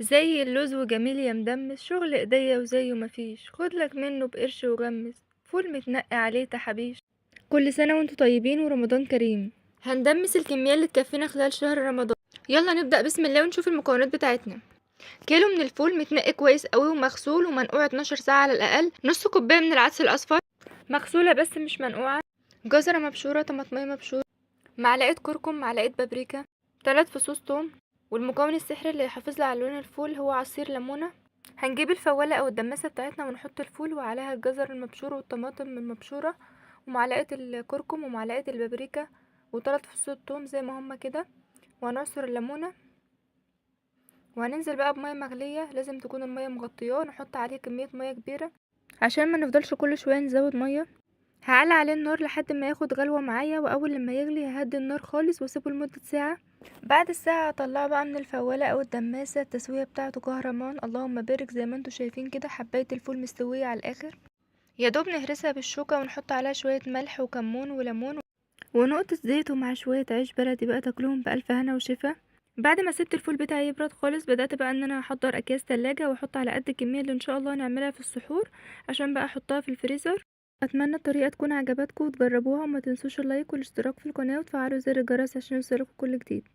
زي اللوز وجميل يا مدمس، شغل ايديا وزيه مفيش، خدلك منه بقرش وغمس، فول متنقي عليه تحابيش. كل سنة وانتم طيبين ورمضان كريم. هندمس الكمية اللي تكفينا خلال شهر رمضان. يلا نبدأ بسم الله ونشوف المكونات بتاعتنا. كيلو من الفول متنقي كويس قوي ومغسول ومنقوع 12 ساعة على الأقل، نص كوباية من العدس الأصفر مغسولة بس مش منقوعة، جزرة مبشورة، طماطمية مبشورة، معلقة كركم، معلقة بابريكا، 3 فصوص توم. والمكون السحري اللي هيحافظ لي على لون الفول هو عصير ليمونة. هنجيب الفوالة او الدماسة بتاعتنا ونحط الفول وعليها الجزر المبشور والطماطم المبشورة ومعلقة الكركم ومعلقة البابريكا وثلاث فصوص توم زي ما هما كده، وهنعصر الليمونة وهننزل بقى بمية مغلية، لازم تكون المية مغطياه، نحط عليه كمية مية كبيرة عشان ما نفضلش كل شوية نزود مية. هعلي عليه النار لحد ما ياخد غلوة معايا، واول لما يغلي ههدي النار خالص واسيبه لمدة ساعة. بعد الساعة هطلعه بقى من الفوالة او الدماسة. التسوية بتاعته كهرمان، اللهم بارك، زي ما انتوا شايفين كده حباية الفول مستوية على الاخر. يا دوب نهرسها بالشوكة ونحط عليها شوية ملح وكمون وليمون ونقطة زيت ومع شوية عيش بلدي بقى، تاكلوهم بألف هنا وشفا. بعد ما سبت الفول بتاعي يبرد خالص بدأت بقى ان انا احضر اكياس تلاجة واحط على قد الكمية اللي ان شاء الله نعملها في السحور عشان بقى احطها في الفريزر. اتمنى الطريقة تكون عجبتكم وتجربوها، وما تنسوش اللايك والاشتراك في القناة وتفعلوا زر الجرس عشان يوصلكم كل جديد.